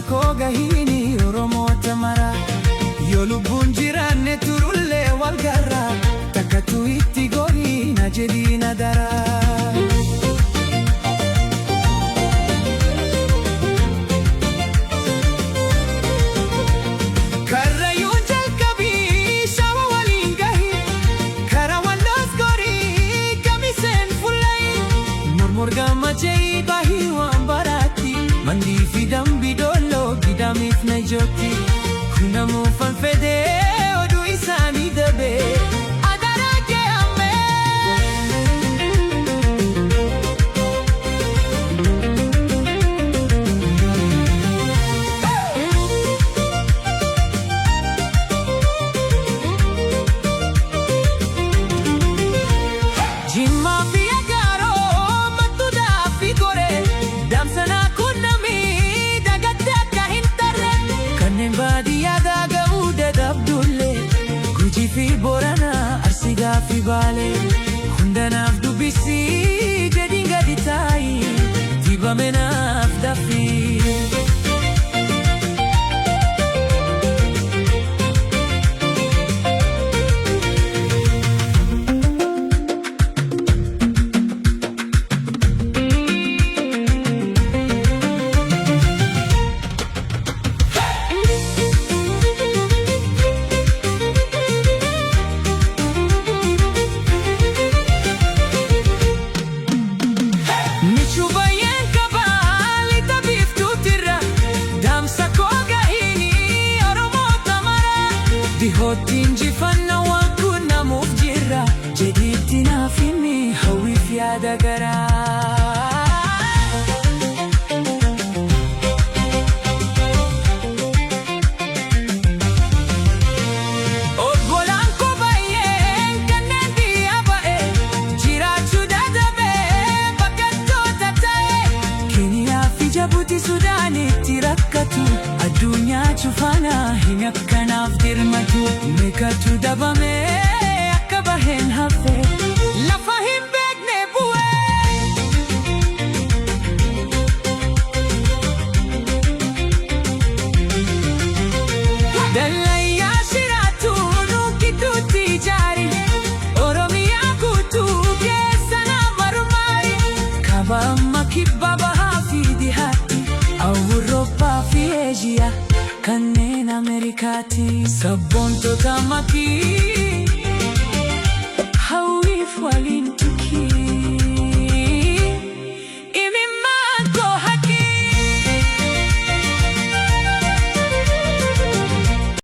Koo gahiini Oromoota mara. Yoo lubbuun jiraanne turullee wal garra. Takkatu itti gorii na jedhii na daraa. Karrayyuun jalqabii Shawa waliin gahi. Kara Walloos gorii Kamiseen fullayi. Mormor gama jee bahii waan baraatti. Mandii fi Dambi Dolloo Gidamiif Najooti. Kunamuufan fedhee oduu isaanii dabee. Adaraa kee ammee. Jimmaa fi Agaaroo Mattuudhaa fi Goree Daamsanaa quunnamii dagattee akka hin tarre. Kanneen baadiyyaa daaga'uu dadhabdullee Gujii fi Booranaa Arsigaa fi Baalee hundanaaf dubbisii jedhiin gadi taa'i dibame naaf dafii. Michuu baay'een qaba lixa biiftuutirra. Dhaamsa koo gahiini Oromoota mara. Dhihootti injifannaa waan quunnamuuf jirra. Jedhiitti naaf himi hawwiif yaada garaa. Obbolaan koo baay'een kanneen biyya ba'e jiraachuu dadhabee baqattoota ta'e. Keeniyaa fi Jabuuti Sudaanitti rakkatu addunyaa cufaana hin akkanaaf dirmatu. Meeqatu dabame akka baheen hafe lafa hin beekne bu'e. Dallayyaa shiraatu nu gidduutti ijaari. Oromiyaa guutuu keessa nama rumaari. Kaaba amma kibba bahaa fi dhihaatti. Awurooppaa fi Eeshiyaa kanneen Ameerikaatti. Sabboontota makii.